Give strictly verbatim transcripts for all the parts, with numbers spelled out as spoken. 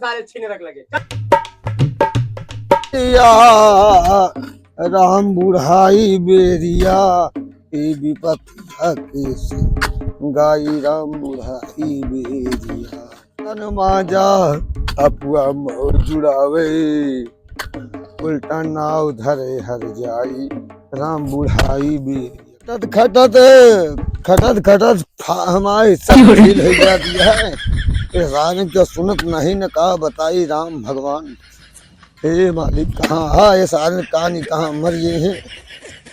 सारे छीने रख लगे। या राम बुढ़ाई बेरिया, ए विपतिया के से गाई राम बुढ़ाई बेरिया। तन माजा अपुआ मौर जुड़ावे, उल्टा नाव धरे हर जाई राम बुढ़ाई बेरिया। खटत खटत, खटत खटत फा-, हमारे सब फेल हो जाती है। ये सारे क्या सुनत नहीं न का बताई राम भगवान। हे मालिक, कहाँ है ये सारे, का नहीं, कहाँ मर गए हैं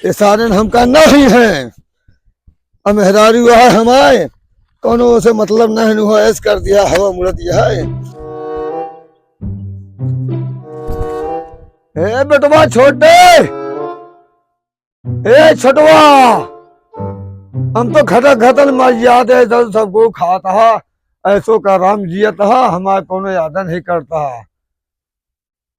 ये सारे, हमका नहीं है। अब मेहरारू है हमारे, कौनो से मतलब नहीं हुआ, ऐस कर दिया, हवा मुड़ दिया है। ए बेटवा छोटे, ए छोटवा, हम तो खटक खटक मर जाते, इधर सबको खात हा, ऐसो का राम जियत हा, हमारे कोनो याद नहीं करता।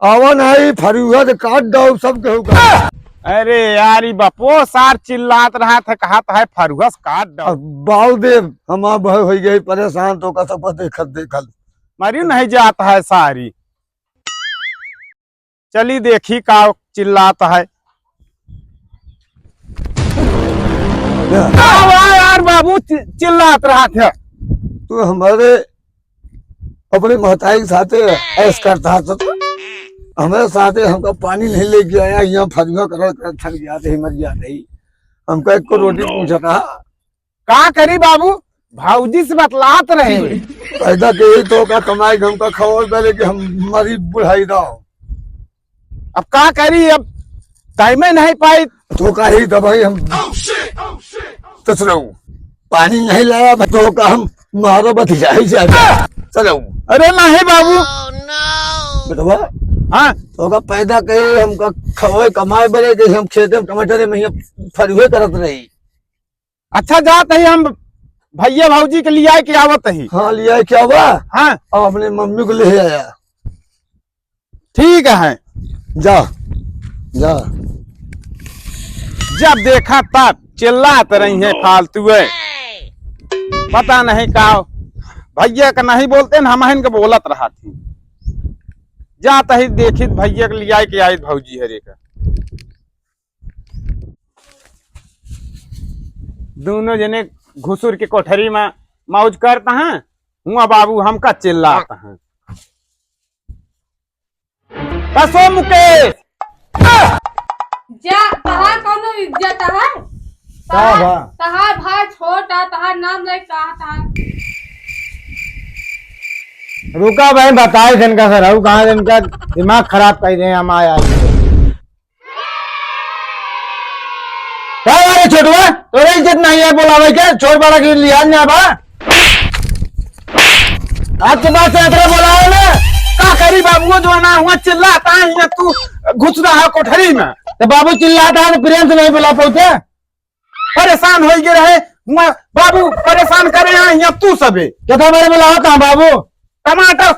आवा नहीं, फरुआ से काट दो सब केहू का। अरे यार, ई बपो सार चिल्लात रहत है, कहत है फरुआ से काट दो। अब बाऊ देव, हमार बहू हो गई परेशान, तो का सब देखत देखत। मरी नहीं जात है सारी। चली देखी का चिल्लात है। का बा यार बाबू चि-, चिल्लात रहत है। तू हमारे अपने महताई के साथे ऐश करता है, तो हमारे साथे हमका पानी नहीं लेके आया, यहाँ फजुआ करत करत थक जाते ही मर जाते ही। हमका एक को रोटी पूछा था। का करी बाबू, भौजी से बतलात रहे। पैदा के ही तो का कमाई, हमका खवाल पहले कि हम मरी बुढ़ाई रहो। अब का करी, अब टाइम नहीं पाई। तो का ही दवाई हम तस रहूं, पानी नहीं लाया, तो का हम मारो बतियाई जाए। चलो। अरे नहीं बाबू। बेटवा। हाँ। तो का पैदा के हमका खवाए कमाए बरे के हम खेते में टमाटर में फरुए करत रही। अच्छा, जात ही हम भैया भौजी के लियाए के आवत ही। हाँ, लियाए के आवा। हाँ। और अपने मम्मी को ले आया। ठीक है। जा, जा। जब देखा तब चिल्लात रही है फालतू है। पता नहीं का भैया का नहीं बोलते न, हम इनके बोलत रहा थी। जात ही देखित भैया के लियाए के आइत भौजी हरे का। दोनों जने घुसुर के कोठरी में मौज करत हैं, हुआ बाबू हमका चिल्लात हैं। कसो मुकेश। जा, तहार कौनो इज्जत है? का तहार, बा? तहार भाई छोट है, तहार नाम ले कहा था? रुका भाई, बताए दिन का सर, हऊ कहाँ दिन का दिमाग खराब कर दे हम आया। का रे छोटुआ, तोरे इज्जत नहीं है बोलावे के? छोट बड़ा की लिहाज ना बा। आज के बाद से एकरे बोलावे ना। का करी बाबू, जो ना हुआ चिल्लाता है, यहाँ तू घुस रहा है कोठरी में। तो बाबू चिल्लाता है तो प्रेम से नहीं बोला पाते? परेशान होई गए रहे, हुआ बाबू परेशान करे हैं, यहाँ तू सबे। केतना बार बोलावत है बाबू? टमाटर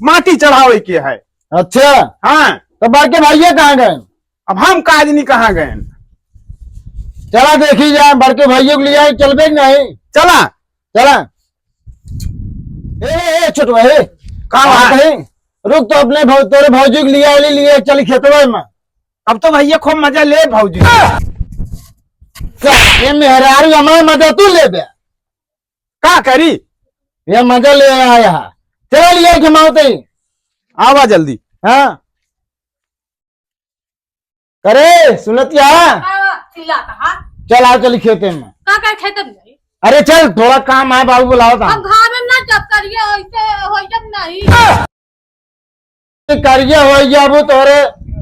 माटी चढ़ावे के है। अच्छा। हाँ। तो बड़के भैया कहाँ गए? अब हम काज नहीं कहाँ गए। चला देखी जाए, बड़के भैया को लियाए, चलबे कि नहीं? चला। चला। ए, ए, ए, छोटवा, ए। का कहाँ बात? कहीं? रुक तो अपने भौ-, तोरे भौजी को लियाए, ले लिए, चल खेतवा में। अब तो भैया खूब मजा ले भौजी। का, ये मेहरारू हमारे मजा तू ले बे? का करी? ये मजा ले आया है। चला लिया घुमाओ ते। आवा जल्दी। हाँ। करे, सुनत या? का चिल्लाता है? चल, आओ, चली खेते में। का, का खेते में जाई? अरे चल, थोड़ा काम है, बाबू बुलाओ था। हम घर में ना जब करिए, ऐसे हो जब नहीं। करिए हो जाबू तोरे,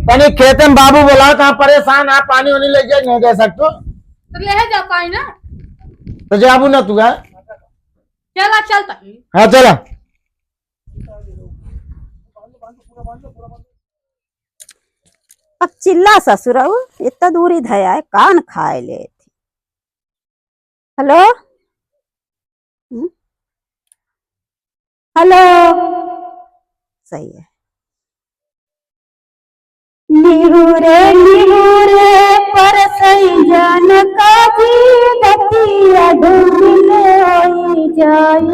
तनी खेते में बाबू बुलाओ था, परेशान है, पानी उनी ले जाए, नहीं दे सकतो। तो ले जा पाई ना। तो जाबू ना तू, है? चला, चल तनी। हाँ, चला। अब चिल्ला ससुरऊ, इतना दूरी धया है, कान खाए ले थी। हेलो? हम्म? हेलो? सही है। निहुरे निहुरे परसई जान काजी दतिया ढूंढ ले आई जाई।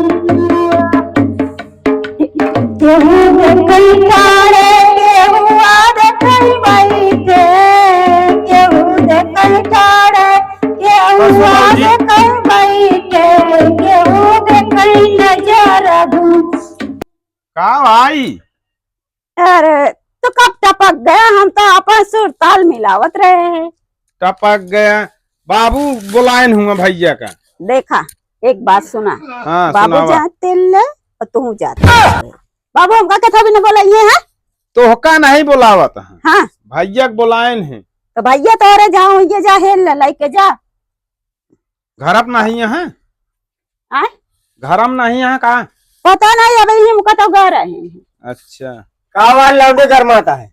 केहू के सुना जी। आगे कहीं बैठे, केहू देखे नजर घूम। का भाई? अरे, तो कब टपक गया? हम तो अपन सुर ताल मिलावत रहे हैं। टपक गया। बाबू बुलायन हुआ भैया का। देखा, एक बात सुना। हाँ, बाबू सुनावा। जहाँ तेल ले और तू जा तेल ले। बाबू हमका कथा भी न बोला ये है। तोहका नहीं बुलावत है। हाँ। भैया के बुलायन है। तो भैया तोरे जहाँ हुई जा हेल ले, लेके जा। घर अब नहीं है? आय? घर हम नहीं है का? पता नहीं, अबे ही मुका तो घर है। अच्छा। का वाल लौंडे गरमाता है?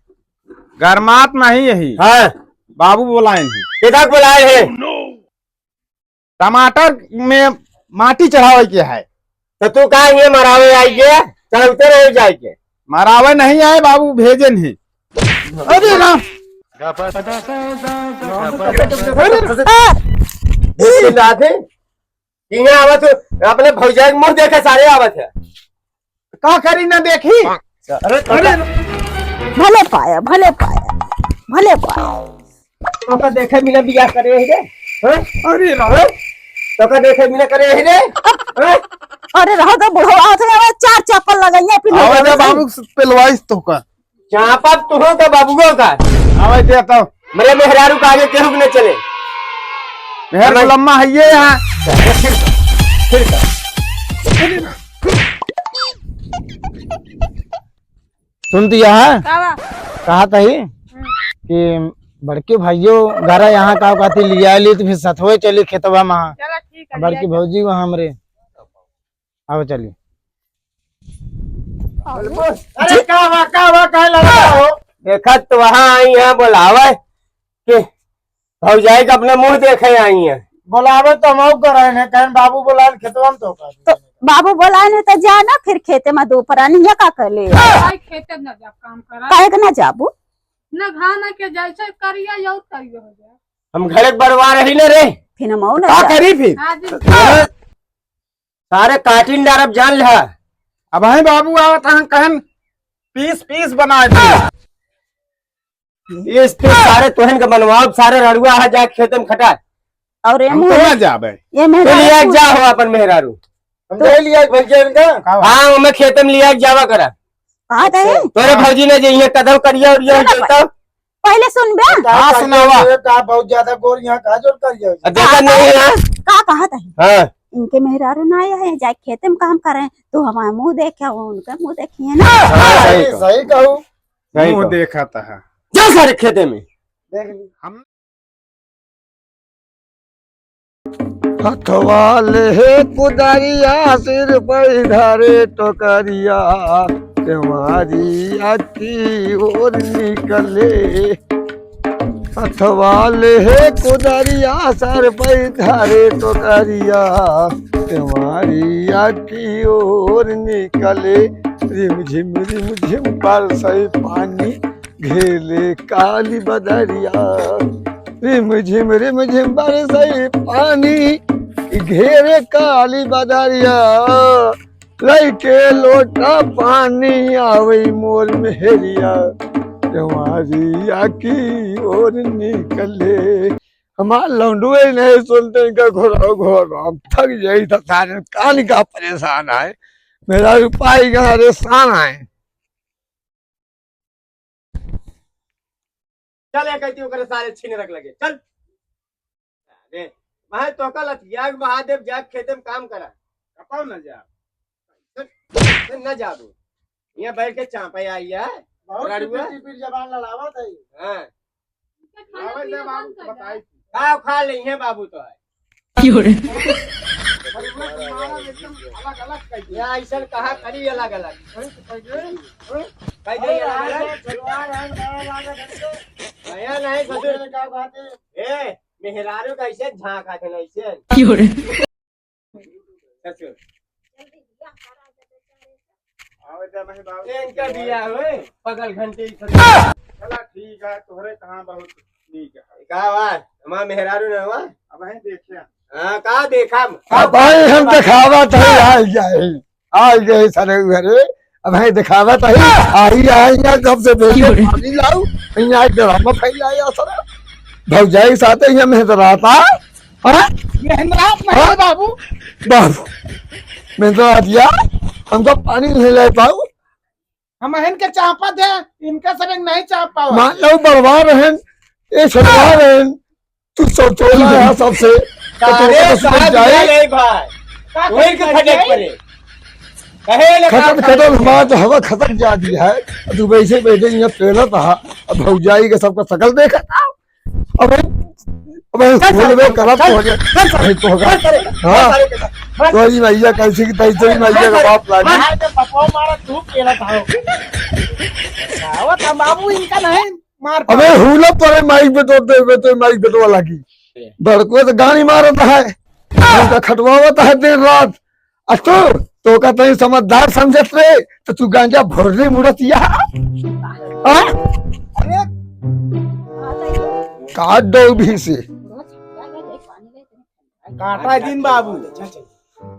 गरमात नहीं यही। हाँ। बाबू बुलाए हैं। किधर बुलाए हैं? टमाटर में माटी चढ़ावे के है। तो तू का ये मरावे आई के? चलते रह जाए के। मरावे नहीं आए बाबू, भेजे नहीं। अरे राम। अरे, देख के लात है। इहाँ आवत हो, अपने भौजाई के मुँह देखे सारे आवत है। का करी ना देखी? अरे, अरे। भले पाया, भले पाया, भले पाया। तोका देखे बिना बियाह करे ही रे? हाँ? अरे रहो। तोका देखे बिना करे ही रे? हाँ? अरे रहो तो बुढ़वा आवत है, चार चप्पल लगाइए, फिर आवे दे बाबू, पेलवाइस तोका। चापा तुहो का बाबुओ का। आवे दे तो। मरे मेहरारू का आगे केहू के न चले। मेहर हमारे लम्मा है ये यहाँ। फिर का? सुन दिया है? का बा? कहा तही हम्म। कि बड़के भाइयों घरा यहाँ का कहती लिया ली तो फिर सथवे चली खेतवा में। चला ठीक है, बड़की लिया भौजी वहाँ हमरे। आओ चली। अरे का बा, का बा, काहे लगा हो? देखा तो वहाँ आई है बोलावे कि भौजाई का अपना मुँह देखे आई है। बोलावे तो हम करे ने, कहन बाबू बोलाए खेतवा में तो का। तो बाबू बोलाए ने तो जा ना, फिर खेते में दो परानी ये का कर ले? भाई खेते न जा काम करा। काहे के ना जाबू? न घाना के जैसे करिया यौ करिया हो जाए। हम घरे बरवा रही ना रे। फिर हम ना का जा। करी फिर? हाँ जी। अरे, सारे काटिन डारब जान लिहा। अब है बाबू आवत हैं कहन पीस पीस बनाए दे। इस पे सारे तोहन के बनवाओ, सारे रड़ुआ है जाके खेते में खटा। और ये हम तो मुँह ना जाबे। ये तो मेहरारू लिया के जा हो अपन मेहरारू। हम तो लिया के भैया इनका। हाँ, हमें खेते में लिया के जावा करा। कहा थे? तोरे भौजी ने जे ये कदम करिया और ये सुना भाई। तो पहले सुन बे। हाँ, सुनावा। का बहुत ज्यादा गोर यहाँ का जोर कर जाओ। देखा नहीं है। का कहा थे? हाँ। इनके मेहरारू ना आया है, जाए खेते में काम करें, तो हमारा मुँह देखे, वो उनका मुँह देखिए ना। हाँ, सही कहो। सही कहू। सही मुँह कहो। देखा था। जा सारे खेते में। देख ली। हम हथवा ले कुदारिया, सिर पे धरे टोकरिया, केवारिया की ओर निकले। हथवा ले कुदारिया, सर पे धरे टोकरिया, केवारिया की ओर निकले। रिम झिम रिम झिम बरसे पानी, घेरे काली बदरिया। रिम झिम रिम झिम बरसे पानी, घेरे काली बदरिया। लइके लोटा पानी आवे मोर मेहरिया, केवारिया की ओर निकले। हमार लौंडुए नहीं सुनते, इनका घोड़ा घोड़ा हम थक जाई था सारे कान का परेशान है। मेरा उपाय का परेशान है। चल, ये कहती ओकरे सारे छीने रख लगे। चल। अरे, मैं तो कल अतियाग महादेव जाके खेते में काम करा। कपाव न जा। चल, चल, न जा दो। यहाँ बैठ के चापा आई है। बहुत रड़ुआ। टिपिर टिपिर जबान लड़ावत है। हाँ। आवे दे बाबू, बताई। का खा ले है बाबू तो है। क्यों रे? या ऐसन कहा करी अलग अलग। कह दे अलग अलग। भैया नहीं ससुर। ए, मेहरारू कैसे झांक आते नहीं से। क्यों रे? ससुर। आवे दे नहीं बाबू। इनका दिया होए, पगल घंटे ही ससुर। चला ठीक है, तोहरे कहाँ बहुत नीक है। का बात? हमार मेहरारू न हुआ? अब है देखिया। हाँ, का देखा? अब भाई हम देखावत है, आई जाए, आई गए सारे घरे। अब है देखावत है, आई, आई, यहाँ कब से देखे पानी लाऊ, यहाँ ड्रामा फैलाया सारा। भौजाई साथे यहाँ मेहरारू। हाँ? महेंद्रनाथ नहीं हाँ? बाबू। बाबू, महेंद्रनाथ यार, हमका पानी नहीं ले पाऊ। हम इनके चापत है, इनका सब एक नहीं चाप पावा। मान लो बड़वा रहन, ये छोटवा रहन, तू सब चोरी रहा सबसे। तो तू अरे तो समझ साहब, जाए। ये नहीं भाई। का वही के करी खटक जाए? पड़े। कहे ले खटक, काम खटक, करो। हमारा तो हवा खटक जाती है। तू वैसे बैठे यहाँ पेलत रहा। अब भौजाई के सबका शकल देखा। अबे, अबे, चल, बोल बे, चल, करब चल, तो हो गया। चल, चल, नहीं तो होगा। चल, चल, हाँ। चल, चल, चल। तोरी मैया कैसी की तैसी, तोरी मैया का बाप लागी। हाँ, तो पपवा मारा तू पेलत रहा। आवत हम बाबू इनका नहीं। मार अबे, पाओ। हुला तोरे माइक पे तो दे, तो माइक पे तो लगी। बड़को तो गानी मारत है, हमका खटवावत है दिन रात। अ तू, तोका तनी समझदार समझत रहे, तो तू गांजा भोरले मुड़त या। हाँ? अरे, काट दो भी से। काटा दिन बाबू।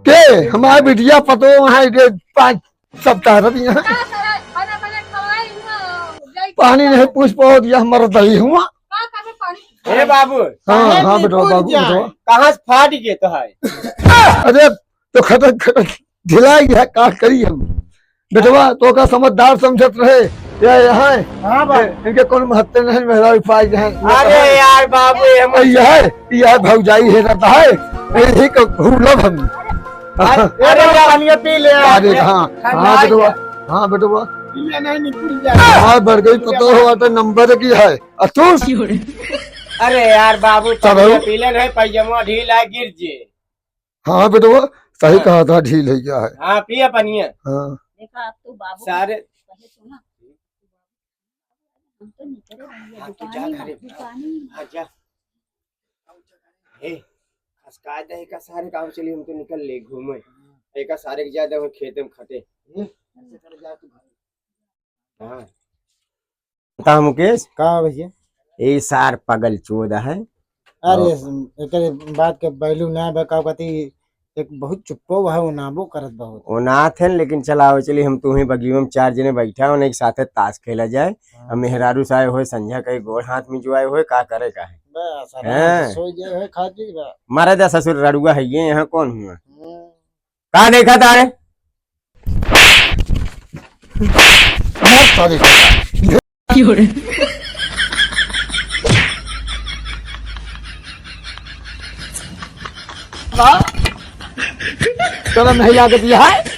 के, हमार बिटिया पतो वहाँ के पाँच सप्ताह रही यहाँ। का सारा खाना बना खवाई हुआ, जाई पानी नहीं पूछ पाओ, यह मर दही हुआ। का करबे पानी? ए बाबू, हाँ, काहे हाँ, नहीं बेटवा, पूछ बाबू, जाए? बेटवा। कहाँ से फाट गए तो है? अरे, तो खटक, खटक ढिलाई है, का करी हम? बेटवा, तोका समझदार समझत रहे, ये यहाँ है। हाँ, बाबू। ए, इनके कौन महत्व नहीं, मेहरारू पाई है। अरे यार बाबू, ये हम ए, ये है, ये है भौजाई है, रहता है, यही को भूलब हम। अरे, अरे, अरे, पानी पी ले, अरे, हाँ, ठंडा हाँ, है बेटवा, क्या? हाँ, बेटवा। पी ले, नहीं, निकल जाए। हाँ, बढ़ गई, पता हो, तो नंबर की है। अ तू? अरे यार बाबू, तब पनिया हो? पी ले, नहीं, पैजमा ढीला है, गिर जे। हाँ, बेटवा, सही हाँ। कहा था, ढील है क्या है? हाँ, पिया पनिया। हाँ। देखा, अब तो बाबू सारे पहले सुना। हम तो निकले भैया, हाँ, तू जा दुकानी घरे। में, दुकानी में। हाँ, जा। ए, खसका दे का सारे काम चली, हम तो निकल ले घूमे। एका सारे के ज्यादा हो खेते में खटे। ए, ऐसे कर जा तू घर। हाँ। बता मुकेश। का भैया? ए सार पगल चोद है। अरे, और एकर बात के value ना बा, का कहती, एक बहुत चुप्पो है, ओनाबो करत बहुत। ओनात है, लेकिन चलाओ, चली हम तू ही बगीवा में चार जने बैठा हो, एक साथे ताश खेला जाए। हाँ। अब मेहरारू साए होए, संझा कहीं गोड़ हाथ में जुआए होए, का करे का है? बस, आराम से हैं? सोई जाए होए, खा पी के बा। मारा जा ससुर रड़ुआ है ये, यहाँ कौन हुआ? हम्म। का देखा तारे? मार साले का। शर्म नहीं लागत है?